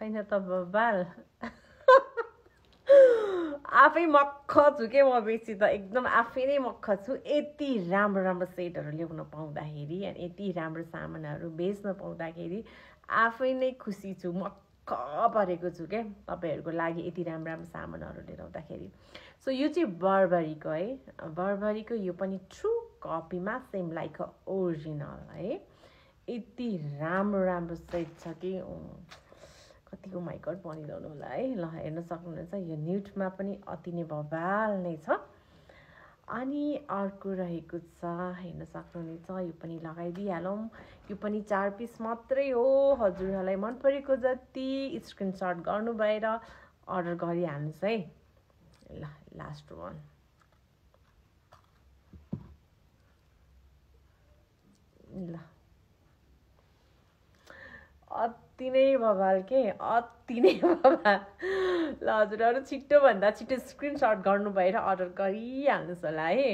छैन त बबाल आफै मक्ख छु के म बेसी त एकदम आफै नै मक्ख छु यति राम्रो राम्रो सेटहरू ल्याउन पाउँदाखेरि अनि यति राम्रो सामानहरू बेच्न पाउँदाखेरि आफै नै खुसी छु मक्ख परेको छु के तपाईँहरूको लागि यति राम्रो राम्रो सामानहरू लिएर आउँदाखेरि सो यो चाहिँ बर्बरीको है बर्बरीको यो पनि ट्रु कपीमा सेम लाइक अ ओरिजिनल है यति राम्रो राम्रो सेट छ कि कतिको माइकट भनिरहनु होला है ल हेर्न सक्नुहुनेछ यो न्युटमा पनि अति नै बबाल नै छ अनि अर्को रहेको छ हेर्न सक्नुहुनेछ यो पनि लगाइदिइहालौँ यो पनि 4 पिस मात्रै हो हजुरहरूलाई मन परेको जति स्क्रिनसट गर्नु भएर अर्डर गरिहाल्नुहोस् है ल लास्ट वान ल अति नै बबाल के अति नै बबाल ल हजुरहरू छिटोभन्दा छिटो स्क्रिनसट गर्नु भएर अर्डर गरिहाल्नुहोस् होला है